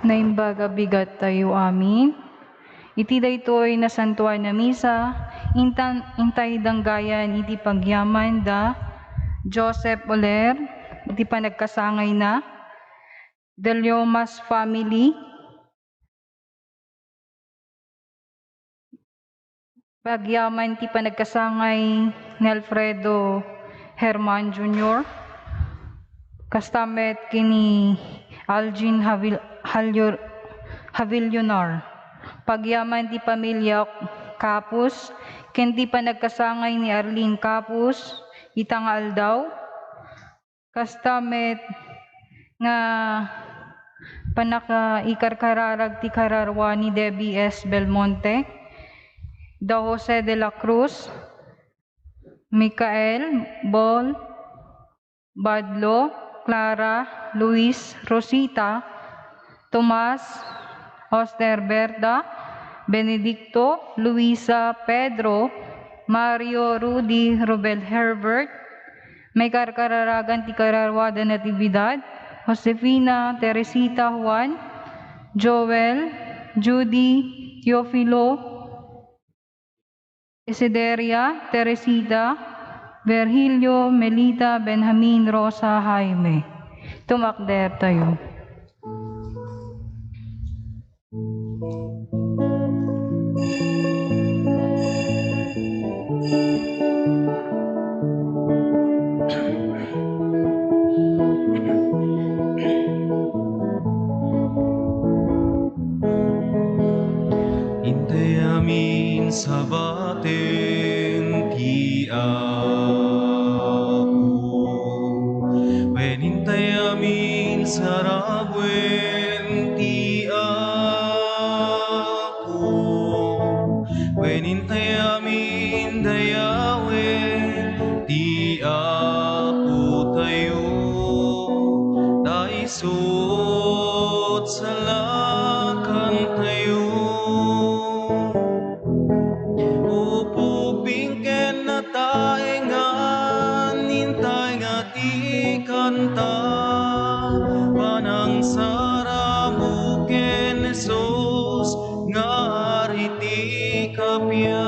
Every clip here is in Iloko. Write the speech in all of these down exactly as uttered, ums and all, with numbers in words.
Naimbag a bigat tayo amin. Iti daytoy nasantoan a misa, intan-, intay danggayan iti pagyaman da Joseph Oler, iti panagkasangayna, Deliomas family, pagyaman ti panagkasangay ni Alfredo Herman Junior, kasta met ken ni Algin Havil-, Halyur-, Havillonar, pagyaman ti pamilya Capus, ken ti panagkasangay ni Arlene Capus, ita nga aldaw, kasta met nga pannakaikarkararag ti kararua ni Debbie S. Belmonte, da Jose de la Cruz, Michael, Bol, Badlo, Clara, Luis, Rosita, Tomas, Oster Berta, Benedicto, Luisa, Pedro, Mario, Rudy, Rubel Herbert, maikarkararagan ti kararuada Natividad, Josefina, Teresita, Juan, Joel, Judy, Teofilo, Isideria, Teresita, Virgilio, Melita, Benjamin, Rosa, Jaime. Tumakder tayo. Intay amin sabaten ti Apo, wen intay amin sarabuen ti Apo, wen intay amin dayawen ti Apo tayo, ta isut' salakantayo. Upuping ken nataengan, intay nga ti kanta, panangsarabo ken Jesus nga Ari ti kappia.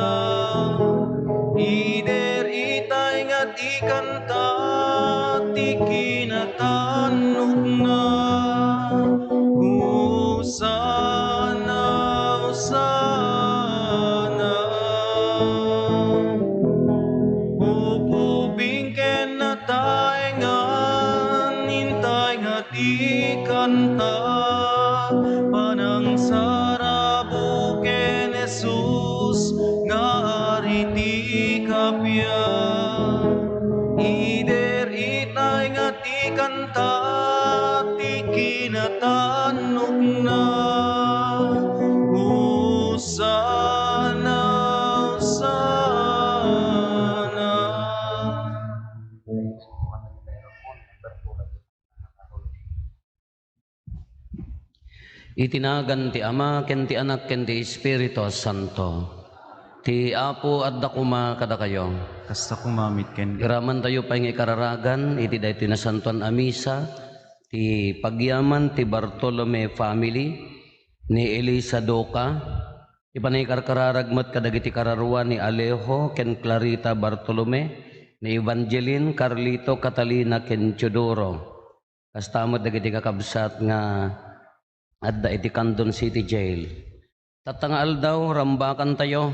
Ider itay nga ti kanta ti kinatannokna. Hosanna, Hosanna. Upuping ken nataengan, intay nga ti kanta, panangsarabo ken Jesus nga Ari ti kappia. Ider itay nga ti kanta ti kinatannokna. Hosanna, Hosanna. Iti nagan ti Ama, ken ti Anak, ken ti Espiritu Santo. Ti Apo adda koma kadakayo. Kasta koma met kenka. Iramantayo pay nga ikararagan iti daytoy nasantoan a misa, ti pagyaman ti Bartolome family, ni Elisa Doca, ti panangikarkararag met kadagiti kararua ni Alejo ken Clarita Bartolome, ni Evangeline, Carlito, Catalina, ken Teodoro. Kasta met dagiti kakabsat nga adda iti Candon City Jail. Tatta nga aldaw, rambakantayo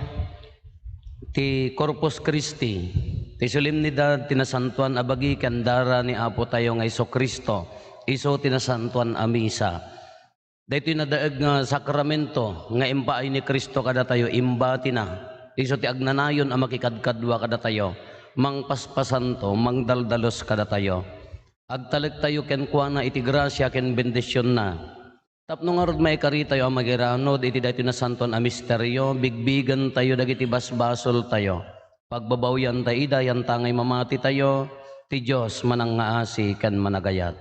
ti Corpus Christi, ti solemnidad ti nasantoan a bagi ken dara ni Apo tayo nga Jesu-Cristo, isu ti nasantoan a misa. Daytoy nadaeg nga sakramento nga impaay ni Cristo kadatayo, imbatina. Isu ti agnanayon a makikadkadua kadatayo, mangpaspasanto, mangdaldalus kadatayo. Agtalektayo kenkuana iti grasia ken bendisionna. Tapno ngarud, maikaritayo a magiranod iti daytoy nasantoan a misterio, bigbigentayo dagiti basbasoltayo. Pagbabawiantayo ida, yantangay mamatitayo, ti Dios manangngaasi ken managayat.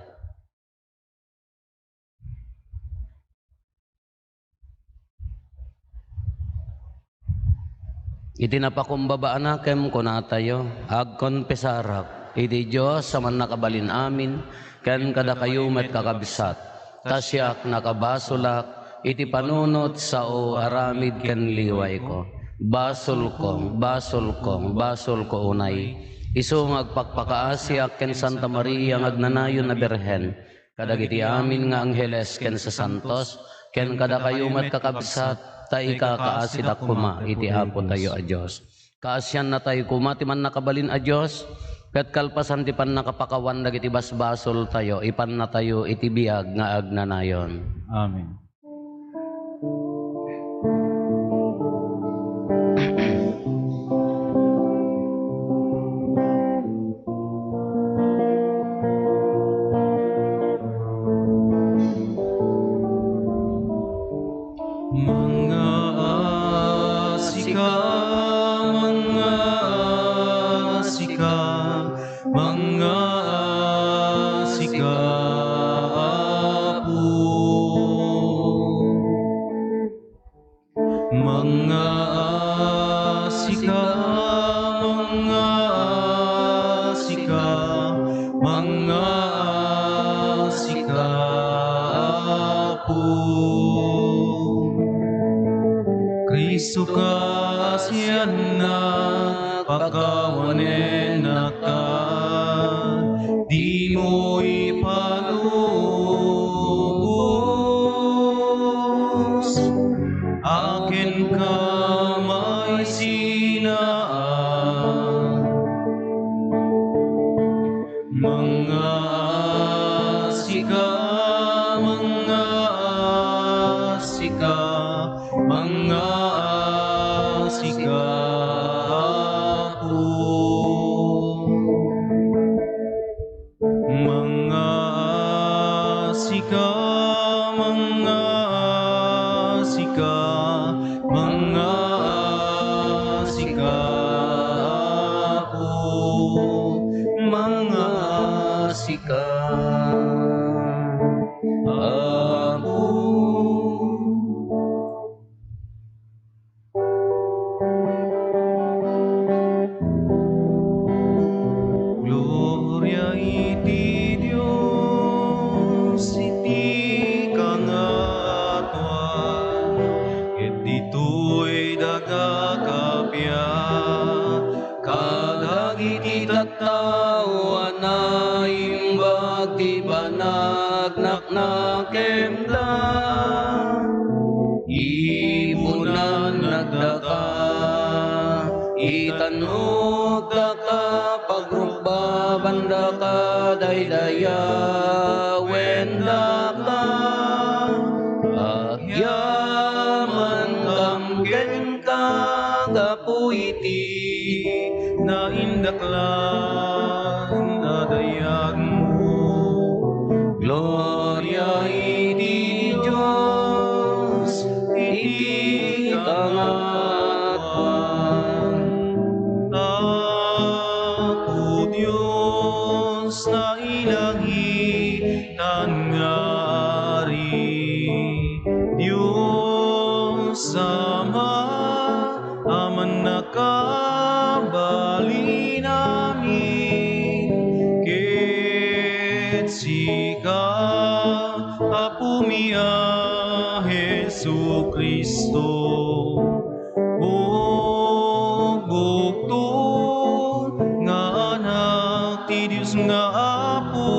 Iti napakumbaba a nakem, kunatayo, agkonfesarak iti Dios a Mannakabalin-amin, ken kadakayo met, kakabsat, Ta siak, nakabasolak iti panunot sao aramid ken liwayko. Basolko, basolko, basolko unay. Isu nga agpakpakaasiak ken Santa Maria nga agnanayon a Birhen, kadagiti amin nga angheles ken sasantos, ken kadakayo met, kakabsat, ta ikakaasidak koma iti Apotayo a Dios. Kaasiannatayo koma ti Mannakabalin a Dios, ket kalpasan ti pannakapakawan dagiti basbasoltayo, ipannatayo iti biag nga agnanayon. Amen. Mangaasika, mangaasika, mangaasika, Apo. Mangaasika, mangaasika, mangaasika, Apo. Kristo, kaasiannak, pakawanennaka, dimo ipalubos. Akin ka maisina. Mangaasika, mangaasika, mangaasika, Apo. Mangaasika, mangaasika, mangaasika, Apo, mangaasika, Apo. Gloria iti Dios iti kangatoan, ket ditoy daga kappia, kadagiti tattao a naimbag ti banag naknakemda. Ibunanak daka, itanukdaka, pagrukbabandaka, daydayawendaka. Agyamankam kenka, gapu iti naindaklan a dayagmo. Gloria iti Dios iti kangatoan. Apo Dios, nailangit tan nga ari, Dios Ama a mannakabalinamin, ket sika, Apomi a Jesu-Cristo, Bugbugto nga Anak ti Dios nga Apo,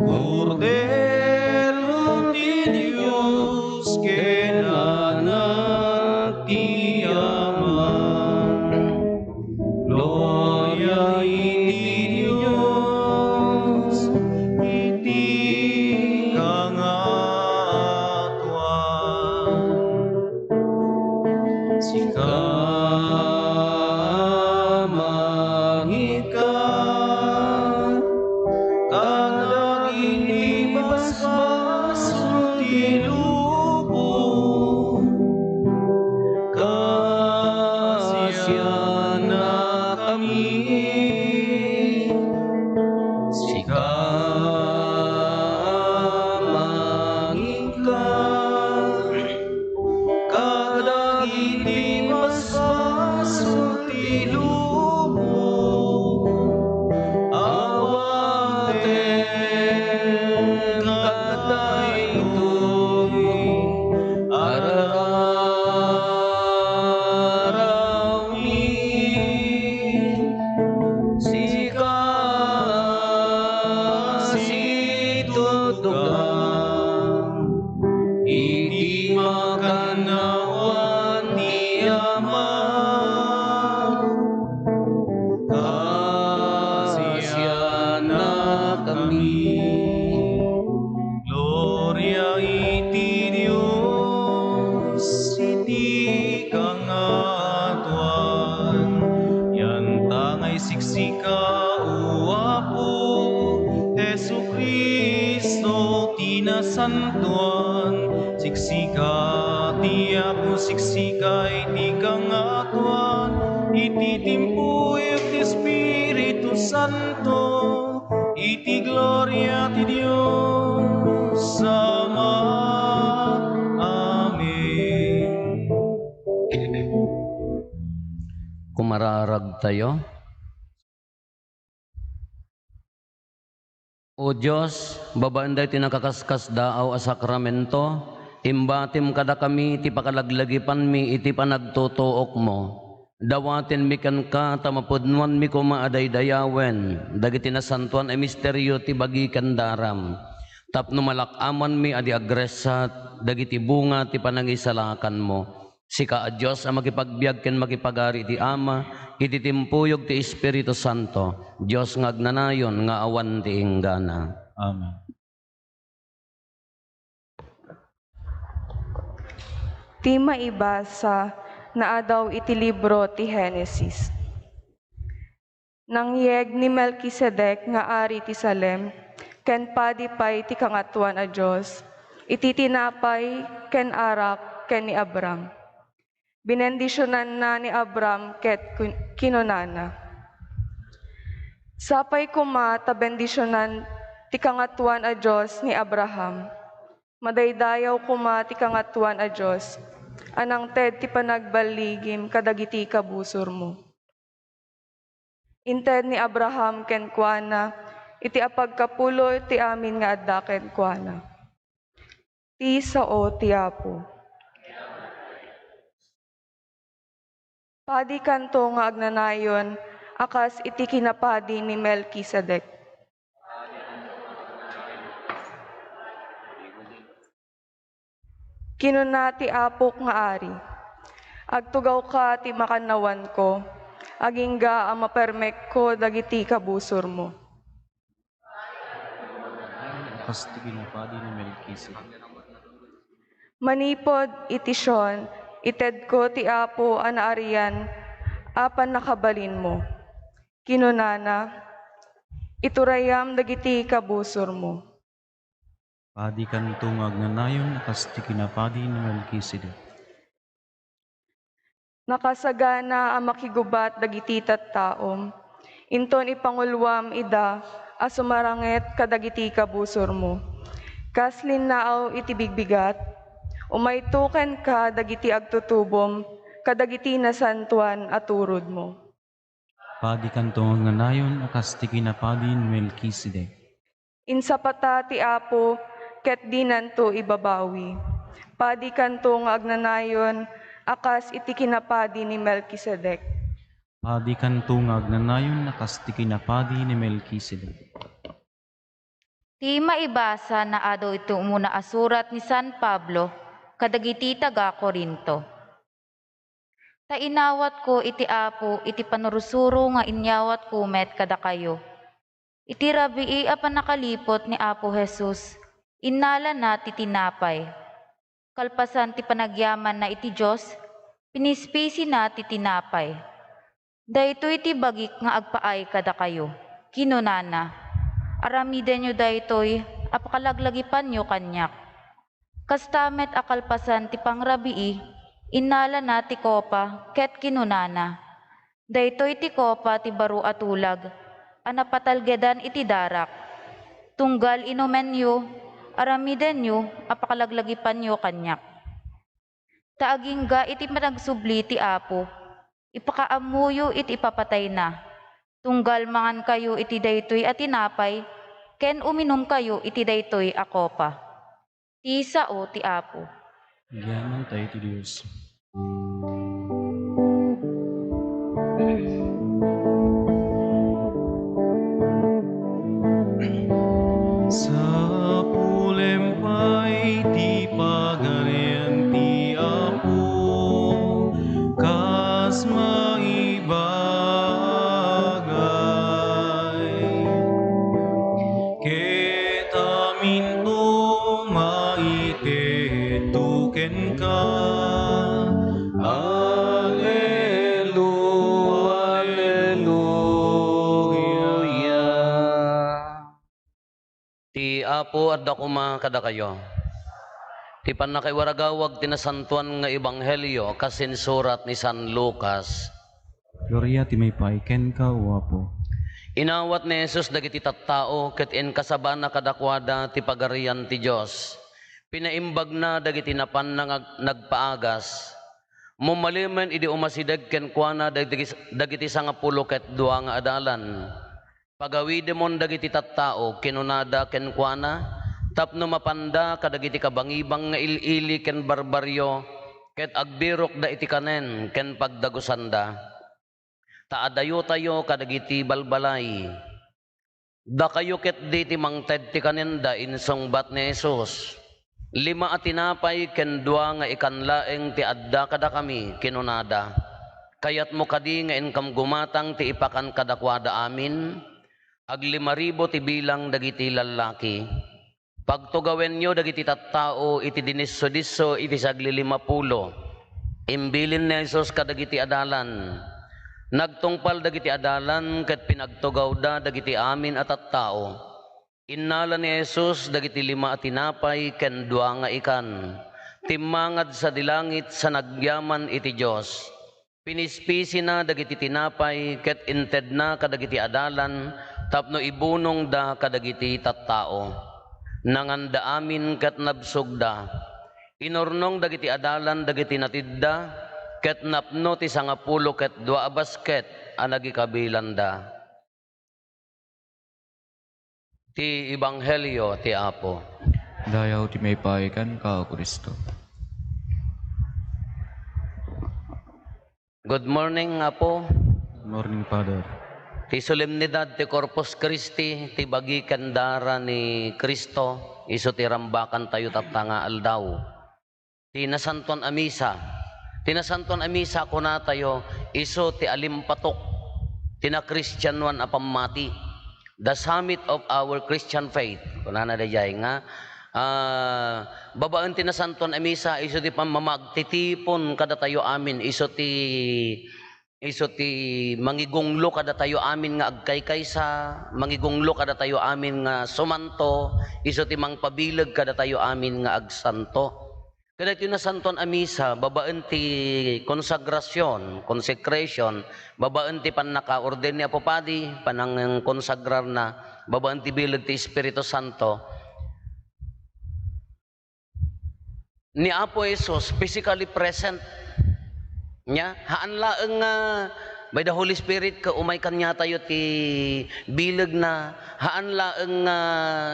Kordero ti Dios ken Anak ti Ama. Gloria iti Dios iti kangatoan. Sika, mangika kadagiti basbasol ti lubong. Iti makannawan ti Ama, kasiannakami. Gloria iti Dios iti kangatoan. Yanta nga isiksika, O Apo, Jesu-Cristo ti nasantoan. Siksika ti Apo, siksika iti kangatoan, iti timpuyog ti Espiritu Santo, iti gloria ti Dios Ama. Amen. Kumararagtayo. O Dios, babaen daytoy nakaskasdaaw a sakramento, imbatim kadakami ti pakalaglagipanmi iti panagtutuokmo. Dawatenmi kenka ta mapudnoanmi koma a daydayawen dagiti nasantoan a misterio ti bagi ken daram, tapno malak-amanmi a di agressat dagiti bunga ti panangisalakanmo. Sika a Dios a makipagbiag ken makipagari iti Ama, iti timpuyog ti Espiritu Santo, Dios nga agnanayon nga awan ti inggana. Amen. Ti maibasa naadaw iti libro ti Genesis. Nangyeg ni Melkisedek nga ari ti Salem ken padi pay ti Kangatoan a Dios iti tinapay ken arak ken ni Abram. Binendisionanna ni Abram ket kun-, kinunana, "Sapay koma ta bendisionan ti Kangatoan a Dios ni Abraham. Madaydayaw koma ti Kangatoan a Dios a nangted ti panagballigim kadagiti kabusormo." Inted ni Abraham kenkuana iti apagkapulo ti amin nga adda kenkuana. Ti sao ti Apo. Padi kanto nga agnanayon a kas iti kinapadi ni Melkisedek. Kinuna ti Apok nga Ari, "Agtugawka ti makannawanko, agingga a mapermekko dagiti kabusormo." Kas ti kinapadi ni Melkisedek. Manipud iti Sion, itedko ti Apo a naarian a pannakabalinmo. Kinunana, "Iturayam dagiti kabusormo." Padi kanto nga agnanayon a kas ti kinapadi ni Melkisedek. Nakasagana a makigubat dagiti tattaom, inton ipanguluam ida a sumaranget kadagiti kabusormo. Kas linnaaw iti bigbigat, umayto kenka dagiti agtutubom kadagiti nasantoan a turodmo. Padi kanto nga agnanayon a kas ti kinapadi ni Melkisedek. Insapata ti Apo ket dinanto ibabawi. Padi kanto nga agnanayon a kas iti kinapadi ni Melkisedek. Padi kanto nga agnanayon a kas ti kinapadi ni Melkisedek. Ti maibasa naadu iti umuna a surat ni San Pablo kadagiti taga-Corinto. Ta inawatko iti Apo iti panursuro nga inyawatko met kadakayo. Iti rabii a pannakaliput ni Apo Jesus, innalana ti tinapay. Kalpasan ti panagyamanna iti Dios, pinispisina ti tinapay. "Daytoy ti bagik nga agpaay kadakayo," kinunana. "Aramidenyo daytoy a pakalaglagipanyo kaniak." Kasta met a kalpasan ti pangrabii, innalana ti kopa ket kinunana, "Daytoy ti kopa ti baro a tulag a napatalgedan iti darak. Tunggal inumenyo, aramidenyo a pakalaglagipanyo kaniak." Ta agingga iti panagsubli ti Apo, ipakaammoyo iti ipapatayna. Tunggal mangankayo iti daytoy a tinapay ken uminumkayo iti daytoy a kopa. Ti sao ti Apo. Agyamankami iti Dios. Sapulem pay ti pag- kenka. Alleluia, alleluia. Ti Apo adda koma kadakayo. Ti pannakaiwaragawag ti nasantoan nga ebanghelio kas insurat ni San Lucas. Gloria ti maipaay kenka, O Apo. Inawat ni Jesus dagiti tattao ket inkasabana kadakuada ti Pagarian ti Dios. Pinaimbagna dagiti napanna nga ag-, nagpaagas. Mumalemen idi umasideg kenkuana dagiti, dagiti sangapulo ket dua nga adalan. Pagawidemon dagiti tattao, kinunada kenkuana, tapno mapanda kadagiti kabangibang nga il-ili ken barbario, ket agbirokda iti kanen ken pagdagusanda. Ta adayotayo kadagiti balbalay. Dakayo ketdi ti mangted ti kanenda, insungbat ni Jesus. Lima a tinapay ken dua nga ikan laeng ti adda kadakami, kinunada. Kayatmo kadi nga inkam gumatang ti ipakan kadakuada amin? Aglima ribu ti bilang dagiti lallaki. Pagtugawenyo dagiti tattao iti dinisodisso iti saglilimapulo. Imbilin ni Jesus kadagiti adalan. Nagtungpal dagiti adalan ket pinagtugawda dagiti amin a tattao. Innala ni Jesus dagiti lima a tinapay ken dua nga ikan. Timmangad sadi langit sa nagyaman iti Dios. Pinispisina dagiti tinapay ket intedna kadagiti adalan tapno ibunongda kadagiti tattao. Nanganda amin ket nabsogda. Inurnong dagiti adalan dagiti natidda ket napno ti sangapulo ket dua a basket a nagikabilanda. Ti Ebanghelio ti Apo. Dayaw ti maipaay kenka, O Cristo. Good morning, Apo. Good morning, Father. Ti solemnidad ti Corpus Christi, ti bagi ken dara ni Cristo, isu ti rambakantayo tatta nga aldaw. Ti Nasantoan a Misa. Ti Nasantoan a Misa, kunatayo, isu ti alimpatok ti nakristianoan a pammati. The summit of our Christian faith. Kunana daydiay nga, ah, babaen ti Nasantoan a Misa, isu ti pammamagtitipon kadatayo amin, isu ti Isu ti mangigunglo kadatayo amin nga agkaykaysa, mangigunglo kadatayo amin nga sumanto, isu ti mangpabileg kadatayo amin nga agsanto. Kadaytoy Nasantoan a Misa, babaen ti konsagrasyon, consecration, babaen ti pannakaorden ni Apo Padi, panangkonsagrarna, babaen ti bileg ti Espiritu Santo. Ni Apo Jesus, physically present. Nya, haan laeng nga by the Holy Spirit, kaumay kaniatayo ti bilegna, haan laeng nga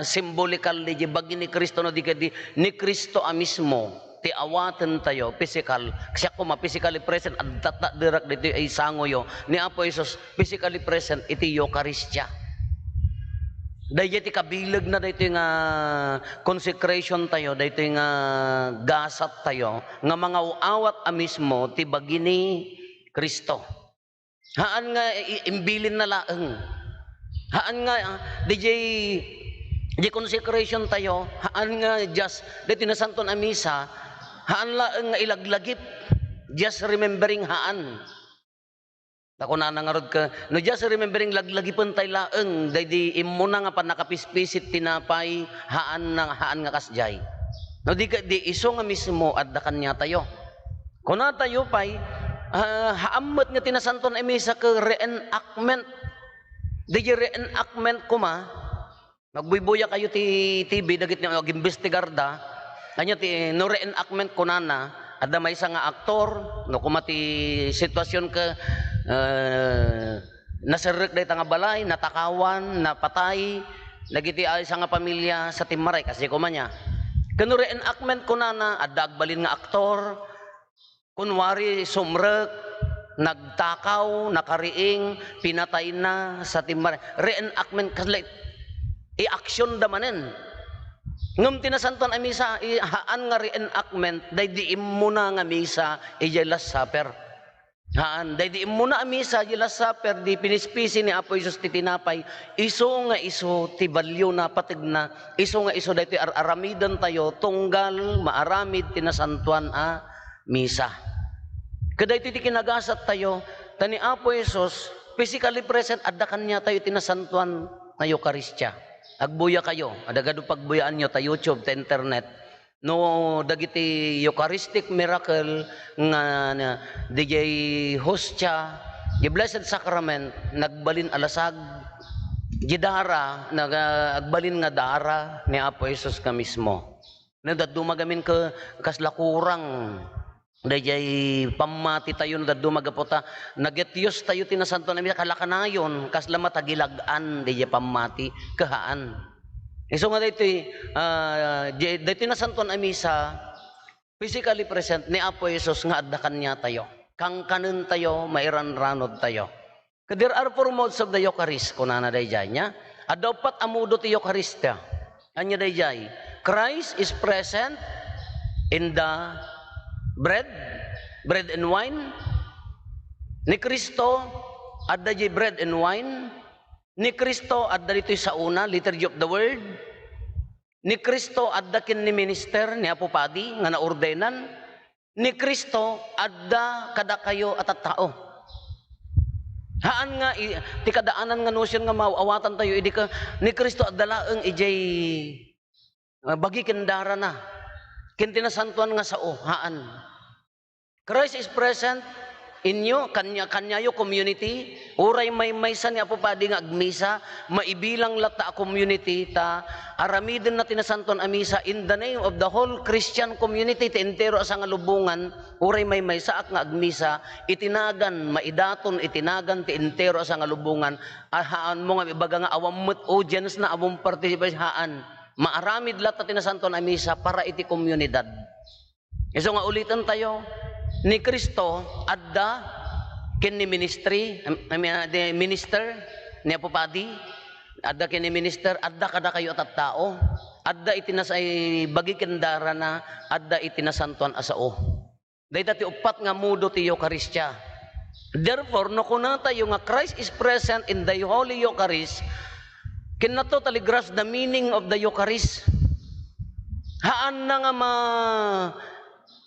symbolically, di bagi ni Cristo, no di kadi ni Cristo a mismo, ti awatentayo, physical. Siak koma, physically present, adda ta, derak ditoy ay sangoyo. Ni Apo Jesus, physically present iti Eukaristia. Daydiay ti kabilegna daytoy nga consecration tayo, daytoy nga gasat tayo, nga mangaw-awat a mismo ti bagi ni Cristo. Haan nga i-, imbilinna laeng. Haan nga, ah, daydiay, di consecration tayo, haan nga just, daytoy Nasantoan a Misa, haan laeng nga ilaglagip, just remembering, haan. Ta kunana ngarud ket, no just remembering, laglagipentayo laeng daydi immuna nga pannakapispisit tinapay, haan na, haan nga kasdiay. No di ket di isu nga mismo adda kaniatayo. Kunatayo pay, ah, haan met nga ti Nasantoan a Misa ket reenactment. Daydi reenactment koma, Magbuybuya kayo ti T V dagiti agimbestigarda. Ania ti, no reenactment kunana, adda maysa nga aktor, no koma ti sitwasyon ket, eh, naserrek dayta nga balay, natakawan, napatay, dagiti maysa nga pamilya sa timmaray, kas di koma nia. Ken no reenactment kunana, adda agbalin nga aktor, Kunwari, sumrek, nagtakaw, nakariing, pinatayna sa timmar-, reenactment, kasla i-action da manen. Ngem ti Nasantoan a Misa, i-, haan nga reenactment, daydi immuna nga misa, idiay Last Supper. Haan, daydi immuna a misa, di Last Supper, di pinispisi ni Apo Jesus ti tinapay, isu nga isu ti baliona, pategna, isu nga isu daytoy ar-aramidentayo tunggal maaramid ti nasantoan a misa. Kadaytoy ti kinagasattayo, ta ni Apo Jesus, physically present, adda kaniatayo iti nasantoan a Eukaristia. Agbuyakayo, adda gadu pagbuyaanyo ta YouTube, ta internet. No dagiti Eucharistic miracle nga na, didiay hostia, di Blessed Sacrament, nagbalin a lasag, di dara, naga-, agbalin nga dara ni Apo Jesus nga mismo. No dadduma gamin ke-, kasla kurang, daydiay pammati tayo, no dadduma gapu ta, nagetios tayo ti nasantoan a misa, kalakanayon, kasla matagilag-an, daydiay pammati, kahaan. Isu nga daytoy, ah, di-, daytoy nasantoan a misa, physically present ni Apo Jesus nga adda kaniatayo. Kankanentayo, mairanranodtayo. There are four modes of the Eucharist, kunana daydiay, nia. Adda uppat a modo ti Eukaristia. Ania daydiay? Christ is present in the bread, bread and wine. Ni Cristo, adda di bread and wine. Ni Cristo, adda ditoy saona, Liturgy of the Word. Ni Cristo, adda ken ni minister, ni Apo Padi, nga naordenan. Ni Cristo, adda kadakayo a tattao. Haan nga i-, ti kadaanan nga notion nga maaw-awatantayo idi ka, ni Cristo, adda laeng idiay, ah, bagi ken darana. Ken ti nasantoan nga sao, haan. Christ is present in you, kania-, kaniayo community, uray maymaysa ni Apo Padi nga agmisa, maibilang latta a community, ta aramidenna ti nasantoan a misa in the name of the whole Christian community, ti entero a sangalubongan, uray maymaysaak nga agmisa, iti nagan, maidaton iti nagan ti entero a sangalubongan, a haanmo nga ibaga nga awan met audience na, awan participation, haan. Maaramid latta ti nasantoan a misa para iti komunidad. Isu nga ulitentayo, ni Cristo adda ken ni ministry, I mean, ah, the minister ni Apo Padi, adda ken ni minister, adda kadakayo a tattao, adda iti nasay bagi ken darana, adda iti nasantoan a sao. Dayta ti uppat nga modo ti Eukaristia. Therefore, no kunatayo nga Christ is present in the Holy Eucharist, can totally grasp the meaning of the Eucharist. Haanna nga ma-,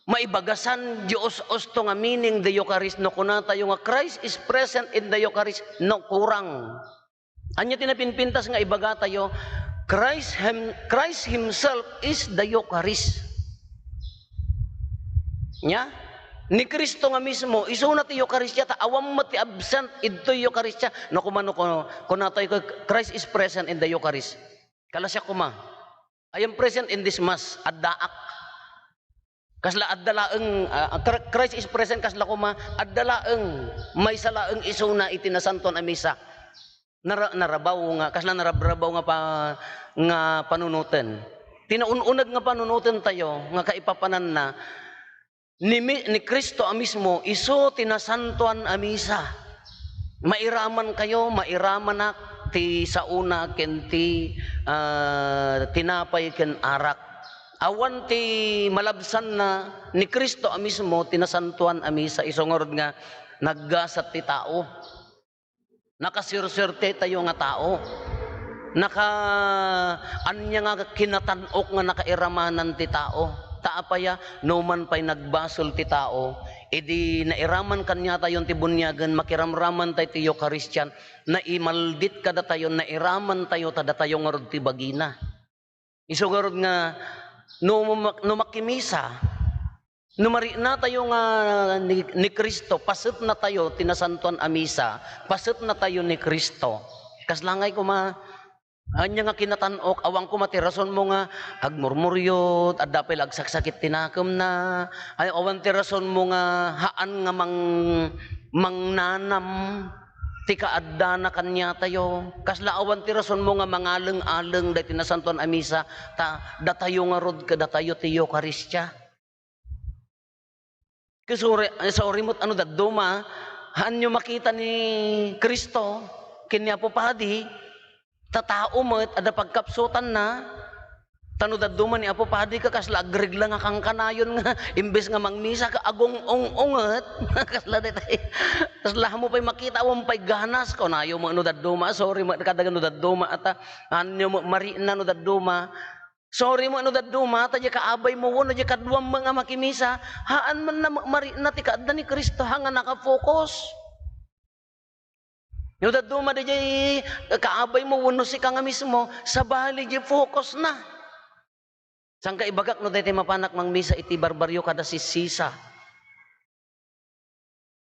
maibagasan di us-usto nga meaning the Eucharist no kunatayo nga Christ is present in the Eucharist, no, kurang. Ania ti napinpintas nga ibagatayo? Christ him-, Christ himself is the Eucharist. Nia? Ni Cristo nga mismo, isuna ti Eukaristia, ta awan met ti absent idtoy Eukaristia. No, kumano, kuno, kunatayo, Christ is present in the Eucharist. Kala siak koma, "I am present in this Mass," addaak. Kasla adda laeng, ah, Chri-, Christ is present, kasla koma, adda laeng, maysa laeng isuna iti nasantoan a misa. Nara-, narabaw nga, kasla narabrabaw nga pa-, nga panunoten. Ti naun-uneg nga panunotentayo nga kaipapananna, ni mi-, ni Cristo a mismo, isu ti nasantoan a misa. Mairamankayo, mairamanak ti saona ken ti, ah, tinapay ken arak. Awan ti malabsanna, ni Cristo a mismo ti nasantoan a misa. Isu ngarud nga naggasat ti tao. Nakasuersuertetayo nga tao. Naka-, ania nga kinatan-ok nga nakairamanan ti tao. Ta apay a, no man pay nagbasol ti tao, idi nairaman kaniatayon ti buniagen, makiramramantay ti Eukaristia, naimaldit kadatayo, nairamantayo, ta datayo ngarud ti bagina. Isu ngarud nga, no mak-, no makimisa, no mariknatayo nga ni, ni Cristo, pasetnatayo ti nasantoan a misa, pasetnatayo ni Cristo. Kasla ngay koma, ania nga kinatan-ok, awan koma ti rasonmo nga agmurmuryot, adda pay la agsaksakit ti nakemna, ay, awan ti rasonmo nga haan nga mang-, mangnanam ti kaaddana kaniatayo. Kasla awan ti rasonmo nga mangaleng-aleng daytoy nasantoan a misa, ta datayo ngarud kadatayo ti Eukaristia. Kasuri-, kasuri met no dadduma, haanyo makita ni Cristo ken ni Apo Padi, ta tao met, adda pagkapsutanna, Ta no dadduma ni Apo Padi ket kasla agregla nga kankanayon nga imbes nga mangmisa ket agung-ung-unget. Kasla daytoy. Kasla mo pay makita, awan pay ganas. Kunayo met no dadduma, sorry met kadaga no dadduma, ata, anyo met marikna no dadduma. Sorry met no dadduma, ta diay kaabaymo wenno diay kaduam met nga makimisa, haan met na marikna ti kaadda ni Cristo, haan nga naka-focus. No dadduma diay kaabaymo wenno sika nga mismo, sabali diay focus na. Saan ka ibagak no daytoy mapanak mangmisa iti barbarrio kada sisisa?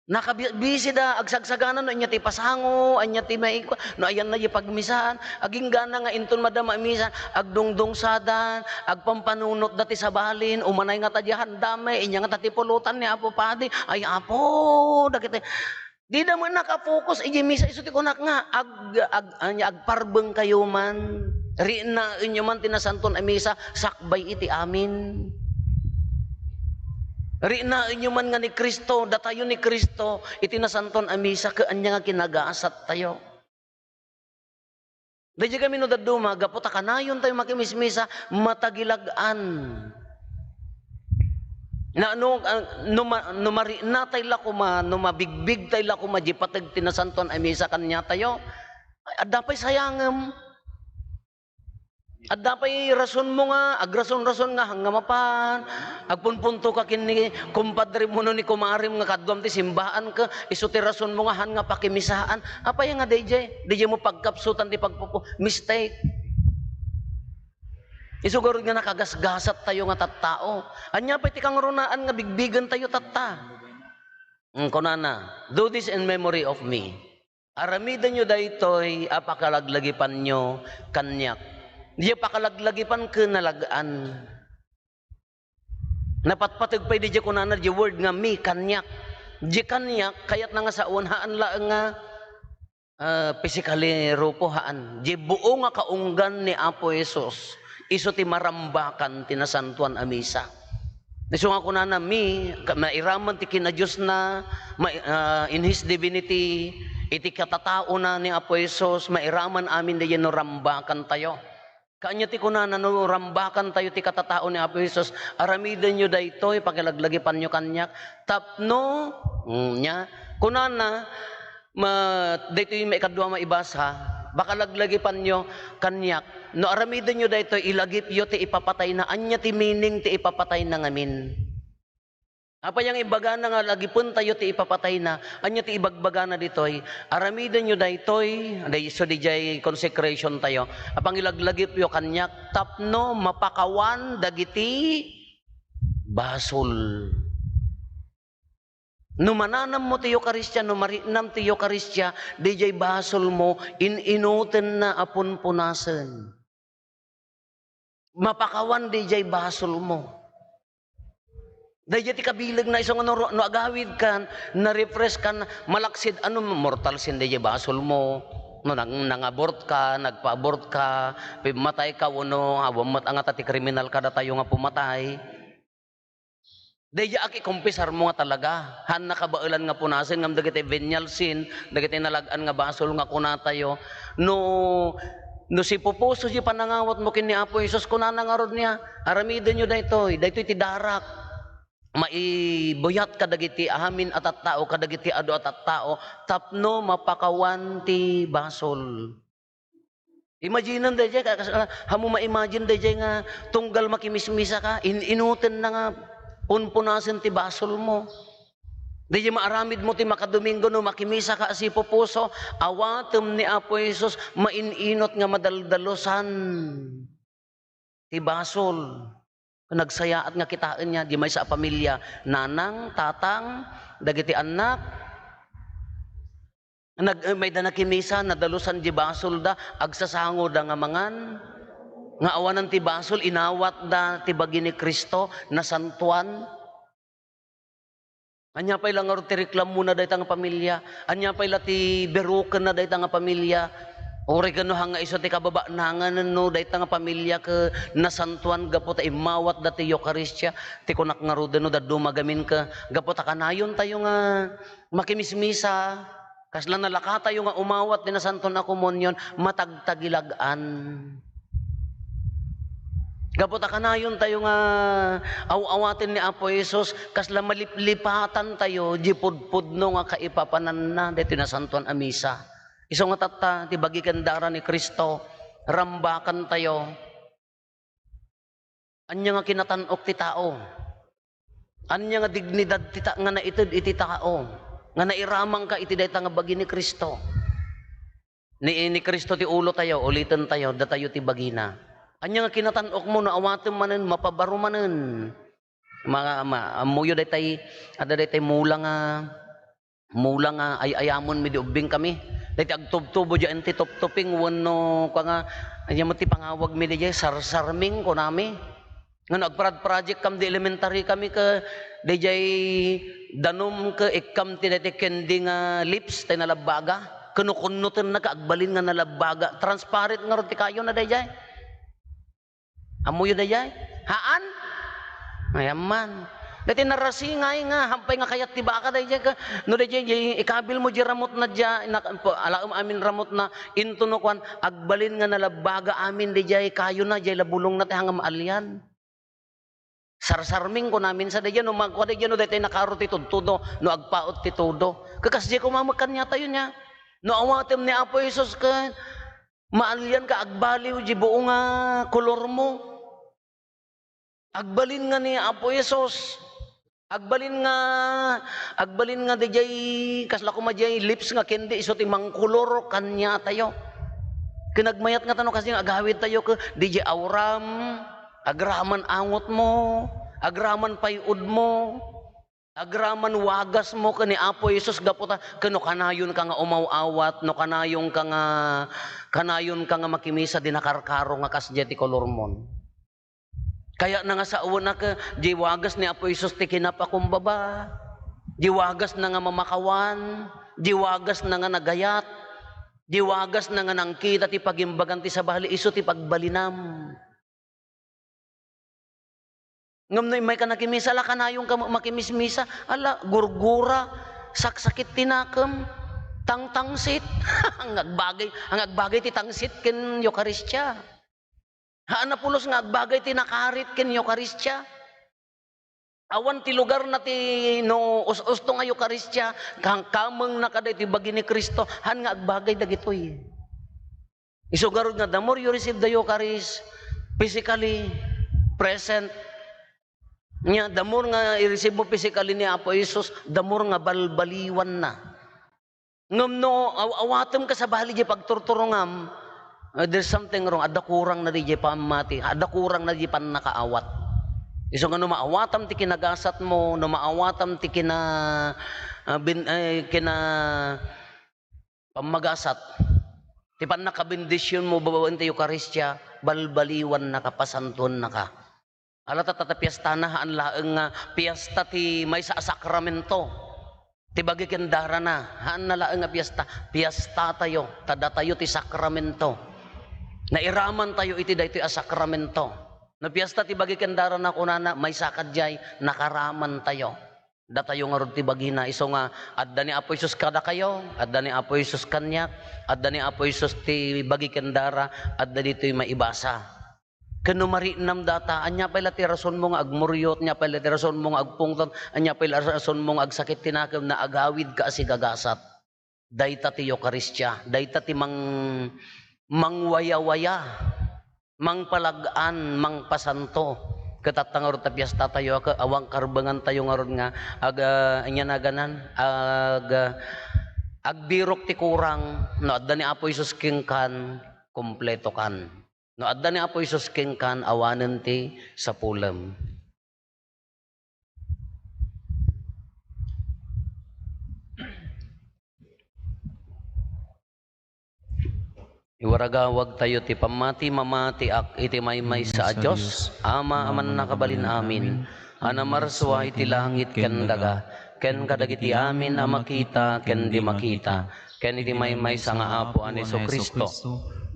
Nakabi-, busy da, agsagsagana no ania ti pasango, ania ti maikua, no ayanna diay pagmisaan. Aginggana nga inton madama misa, agdungdungsadan, agpampanunotda ti sabalin, umanay ngata diay handam, inia ngata ti pulutan ni Apo Padi. Ay, Apo, dagiti Dida met naka-focus idiay misa, isu ti kunak nga, ag-, ag-, ania, agparbengkayo man. Riknaenyo man ti nasanton a misa, sakbay iti amin. Riknaenyo man nga ni Cristo, datayo ni Cristo, iti nasanton a misa, ket ania nga kinagasattayo. Daydiay kami no dadduma, gapu ta kanayontayo makimismisa, matagilag-an. Na, no, ah, no ma-, no mariknatay la koma, no mabigbigtay la koma, diay pateg ti nasantoan a misa kaniatayo, adda pay sayangem. Adda pay rasonmo nga, agrason-rason nga, haan nga mapan, agpunpunto ka ken ni kumpadrem wenno ni kumarem nga kaduam ti simbaan ket isu ti rasonmo nga haan nga pakimisaan. Apay nga daydiay? Daydiay mo pagkapsutan ti pagpupu-, mistake. Isu garud nga nakagasgasattayo nga tattao. Ania pay ti kangrunaan nga bigbigentayo tatta? Mm, kunana, "Do this in memory of me." Aramidenyo daytoy a pakalaglagipanyo kaniak. Diay pakalaglagipan ket nalag-an. Napatpateg pay diay kunana diay word nga me, kaniak. Diay kaniak, kayatna nga sawen, haan laeng nga, ah, physically, Rufo, haan. Diay buo nga kaunggan ni Apo Jesus, isu ti marambakan ti nasantoan a misa. Isu nga kunana, me, ka-, mairaman ti kinadiosna, ma-, ah, in his divinity, iti katataona ni Apo Jesus, mairaman amin daydiay no rambakantayo. Kaanya ti kunana, no rambakantayo ti katatao ni Apo Jesus, aramidenyo daytoy, pakilaglagipanyo kaniak, tapno, mm, nia, kunana, ma-, daytoy maikadua maibasa, pakalaglagipanyo kaniak. No aramidenyo daytoy, ilagipyo ti ipapatayna. Ania ti meaning ti ipapatayna ngamin? Apay nga ibagana nga lagipentayo ti ipapatayna? Ania ti ibagbagana ditoy? Aramidenyo daytoy, day-, so didiay consecration tayo. Apangilaglagipyo kaniak tapno mapakawan dagiti basol. No mananammo ti Eukaristia, no mariknam ti Eukaristia, didiay basolmo, in-inotenna a punpunasen. Mapakawan didiay basolmo. Daydiay ti kabilegna, isu nga no, no agawidkan, na-refresh kan, malaksid, ano, mortal sin didiay basolmo. No nang-, nang-abort ka, nagpa-abort ka, pimmatay ka, wenno awan met a ngata ti kriminal kadatayo nga pumatay. Daydiay a kikumpisarmo nga talaga. Haan nakabaelan nga punasen ngem dagiti venial sin, dagiti nalag-an nga basol nga kunatayo. No, no sipupuso diay panangawatmo ken ni Apo Jesus, kunana ngarud nia, "Aramidenyo daytoy, daytoy ti darak. Maibuyat kadagiti amin a tattao, kadagiti adu a tattao, tapno mapakawan ti basol." Imagine daydiay, ka-, kas-, ah, haan mo ma-imagine daydiay nga tunggal makimismisa ka, in-, inotenna nga punpunasen ti basolmo. Daydiay maaramidmo ti makadomingo no makimisa ka a sipupuso, awatem ni Apo Jesus, main-inot nga madaldalusan ti basol. Nagsayaat nga kitaen nia, diay maysa a pamilya, nanang, tatang, dagiti annak, nag-, eh, mayda nakimisa, nadalusan diay basolda, agsasangoda nga mangan, nga awanan ti basol, inawatda ti bagi ni Cristo, nasantoan. Ania pay la ngarud ti reklamona dayta nga pamilya? Ania pay la ti berukenna dayta nga pamilya? Uray ken no haan nga isu ti kababanangan no dayta nga pamilya ket nasantoan gapu ta immawatda ti Eukaristia. Ti kunak ngaruden no dadduma gamin ket gapu ta kanayontayo nga makimismisa, kasla nalakatayo nga umawat ti Nasanton a Komunion, matagtagilag-an. Gapu ta kanayon tayo nga aw-awaten ni Apo Jesus, kasla maliplipatan tayo, di pudpudno nga kaipapananna, daytoy nasantoan a misa. Isu nga tatta, ti bagi ken dara ni Cristo, rambakan tayo. Ania nga kinatan-ok ti tao? Ania nga dignidad ti ta-, nga naited iti tao? Nga nairamangka iti dayta nga bagi ni Cristo? Ni, ni Cristo ti ulo tayo, uliten tayo, datayo ti bagina. Ania nga kinatan-ok mo, no awatem manen, mapabaro manen. Ma-, ma-, ammoyo daytay, adda daytay mula nga, mula nga ay-ayamonmi di ubbing kami. Daytay agtubtubo diay anti tuptuping wenno kua nga, ania met ti pangawagmi diay, sarsarming kunami. Nga no agparad-project kam di elementary kami ket diay danum ket ikkam ti daytay candy nga lips tay nalabbaga. Ket no kunnotenna ket agbalin nga nalabbaga. Transparent ngarud ti kayona daydiay. Ammoyo daydiay? Haan? Ayan man. Daydiay narasingay nga, hampay nga kayat ti baka daydiay ka. No daydiay, diay ikabilmo diay ramutna diay, na, alaem amin ramutna, into no kuan, agbalin nga nalabbaga amin daydiay kayona, diay labulongna ti hangam alian. Sarsarming kunamin sa daydiay, no magkua daydiay, no daydiay nakaro ti tudtudo, no agpaut ti tudo. Ket kasdiay koma met kaniatayo nia. No awatem ni Apo Jesus ket maalianka, agbaliw diay buo nga kolormo. Agbalin nga ni Apo Jesus. Agbalin nga, agbalin nga daydiay, kasla koma diay lips nga candy, isu ti mangkolor kaniatayo. Ket nagmayat ngata no kasdiay nga agawidtayo ket daydiay awram, agraman angotmo, agraman pay-odmo, agraman wagasmo ken ni Apo Jesus gapu ta, ket no kanayonka nga umaw-awat, no kanayonka nga, kanayonka nga makimisa, di nakarkaro nga kasdiay ti kolormon. Kayatna nga sawenak, diay wagas ni Apo Jesus ti kinapakumbaba, diay wagasna nga mamakawan, diay wagasna nga nagayat, diay wagasna nga nangkita ti pagimbagan ti sabali, isu ti pagbalinam. Ngem no immayka nakimisa, ala, kanayonka met makimismisa, ala, gurgura, saksakit ti nakem, tangtangsit. Ang agbagay, ang agbagay ti tangsit ken Eukaristia. Haan a pulos nga agbagay ti nakarit ken Eukaristia. Awan ti lugarna ti no us-usto nga Eukaristia, kamkamengna kadagiti bagi ni Cristo, haan nga agbagay dagitoy. Isu garud nga, the more you receive the Eucharist, physically present, nya, the more nga i-receive mo physically ni Apo Jesus, the more nga balbaliwanna. Ngem no aw-, awatem ka sabali diay pagturturongam, uh, there's something wrong. Adda kurang na diay pammati, adda kurang na diay pannakaawat. Isu nga no maawatam ti kinagasatmo, no maawatam ti kina-, ah, bin-, eh, kina-, pammagasat, ti pannakabendisionmo babaen ti Eukaristia, balbaliwannaka, pasantuennaka. Ala, ta, ta, ta piestana, haan laeng nga piesta ti maysa a sakramento. Ti bagi ken darana, haanna laeng nga piesta. Piestatayo, ta datayo ti sakramento. Nairamantayo iti daytoy a sakramento. No piesta ti bagi ken darana, kunana, maysa kadiay, nakaramantayo. Datayo ngarud ti bagina, isu nga adda ni Apo Jesus kadakayo, adda ni Apo Jesus kaniak, adda ni Apo Jesus ti bagi ken dara, adda ditoy maibasa. Ken no marinam data, ania pay la ti rasonmo nga agmuryot, ania pay la ti rasonmo nga agpungtot, ania pay la rasonmo nga agsakit ti nakem, naagawidka a sigagasat. Dayta ti Eukaristia, dayta ti mang-, mangwayawaya, mangpalag-an, mangpasanto. Ket tatta ngarud ta piestatayo, ket awan karbengantayo ngarud nga ag-, ah, ania naganan, ag-, ah, agbirok ti kurang, no adda ni Apo Jesus kenkan, kumpletokan. No adda ni Apo Jesus kenkan, awanen ti sapulem. Iwaragawagtayo ti pammati, mamatiak iti maymaysa a Dios, Ama a mannakabalin amin, a namarsua iti langit ken daga, ken kadagiti amin a makita ken di makita, ken iti maymaysa nga Apo a ni Jesu-Cristo,